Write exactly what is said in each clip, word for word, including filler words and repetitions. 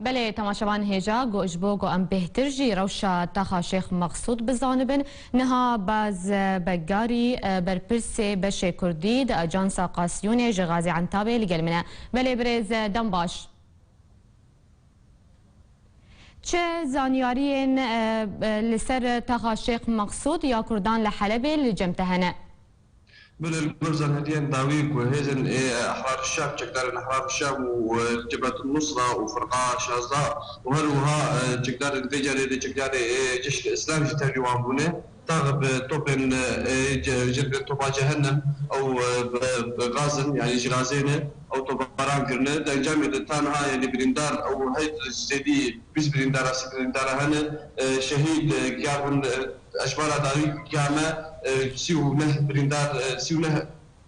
Belê, temaşevan hêja, ku ji bo ku em bêhtir jî rewşa taxa Şêx Meqsûd bizanibin, niha Baz Beggarî, e, berpirsê beşê Kurdî di Ajansa Qasyûnê ji Xazî Entabê li gel min e. Belê birêz, e, dem baş. Çi zanyariyên, e, e, li ser taxa Şêx Meqsûd ya Kurdan li Helebê li cem te hene? Belê, li gor zanyariyên dawî ku hêzên ê Ehrar Şam, çekdarên Ehrar Şam û, e, Cebetul Nusra û Firqa şazdeh û her wiha, e, çekdarên vê carê de çekdarê, e, Cişn Îslam jî tevlî wan bûne. Tax bi topên, e, ce-, jêrgên topa Cehennem ew, e, bi, bi gazin, yanî ji gazê ne, ew topbaran kirine. Di encamê de ta niha, yanî birîndar ew hey zêdî bîst birîndara, sî birîndara hene. E, şehîd, e, giya bûn, e, Ejmara dawî giya me, e, sî û neh birîndar, e, sî û neh,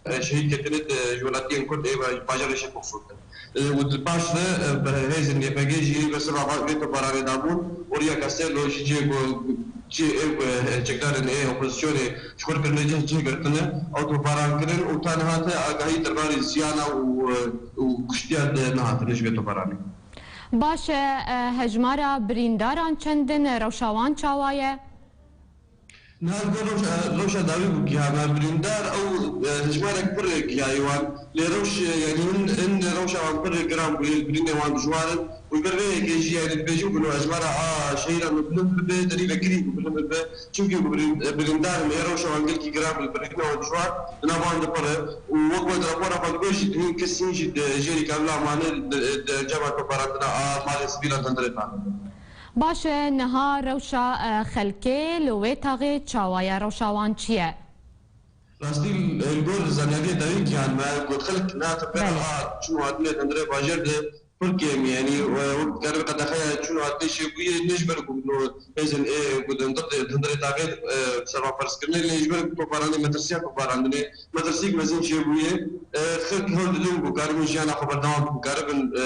e, şehîd ketine di welatiyên Kurd ê bajarê Şêx Meqsûd de. E, û di paş de, e, bi hêzên Y P G jî bersivê vê topbaranê dabûn û riya Kastelo jî cihê ku, cihê ê ku, e, çekdarên ê opozisyonê ji xwe kirine cih, cih girtine, ew topbaran kirin û ta niha te agahî derbarê ziyana û, e, û kuştiya de nehatine ji vê topbaranê. Baş e, e, hejmara birîndaran çend in, rewşa wan çawa ye? Niha li gor rewşa, rewşa dawî bû giha me birîndar ew, e, hejmarek pir gihayî wan. Lê rewş, e, yanî hin, hin rewşa wan pir giran bûye, birînê wan dijwar in. Û ji ber vê yekê jî, yanî dibêjin ku hejmara a şehîdan bilind bibe, derî vekirî ku bilind bibe. Çimkî ku birîn-, e, birîndar in, ê rewşa wan gelkî giran bû, birînê wan dijwar di nav wan de pir e. Û wek me di rapora xwe digot jî, hin kes hin jî di jêrî kevla mane di, di encama topbarandina a malên sivîlan tendirê taxê. Baş e, niha rewşa, e, xelkê li wê taxê çawa ye? Rewşa wan çi ye? Rastî, e, li gor zanyariyê dawî gihan me, ku xelk niha tepe Belê. a çûn û hatinê tendirê bajêr de pir kêm, yanî, e, wek dikare qedexeya çûn û hatinê çêbûyê, ne ji ber ku no hêzên ê ku di hundir de, di hundirê taxê, e, serbaferzkirinê, lê ji ber ku topbaranê, metirsiya topbarandinê, metirsîk mezin çêbûye. E, xelk hewl didin ku karibin jiyana xwe berdewam bikin, karibin, e,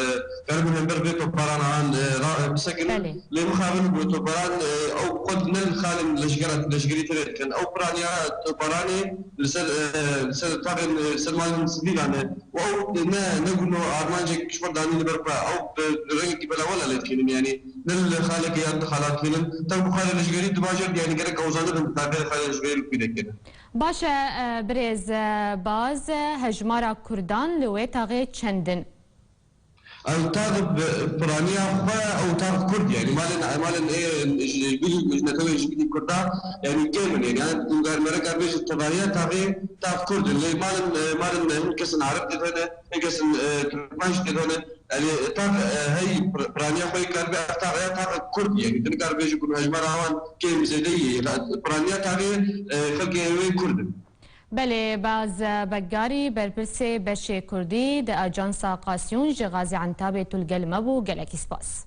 karibin hember vê topbarana an, e, ra, e, bisekinin. Belê. Lê mixabin ku topbaran, e, ew xwe ne li xalên leşgera, leşgerî tirê dikin. Ew piraniya topbaranê li ser, e, li ser taxên, e, li ser malên sivîlan e. Û ew ne, ne ku no armancek ji xwe danî li ber xwe. Ew bi rengekî belawela lê dikînin, yanî ne li xalekê ya du xala dikînin. Tax ku xalê leşgerî dibajêr, yanî gerek ew zanibin taxê xalê leşgerî li ku dikînin. Baş e, e, birêz, e, Baz, e, hejmara Kurdan li wê taxê çend in? Ew tax bi piraniya xwe, ew tax Kurd, yanî malên, malên ê ji bilî, ji netewê ji bilî Kurda, yanî kêm in, yanî, yanî, tu gar mere kar bêjî tevahiya taxê tax Kurd in. Lê malên, e, malên, e, hin kesin Ereb tê de ne, hin kesin, e, Turkmen jî tê de ne. Yanî, tax, e, hey pir-, piraniya xwe kar be, tax, ya tax Kurd, yanî, tu nikar bêjî ku hejmara wan kêm zêde ye. Piraniya taxê, e, xelkê wê Kurd in. Belê, Baz Beggarî, berpirsê beşê Kurdî di Ajansa Qasyûn ji Xazî Entabê tu li gel me bû. Gelekî spas.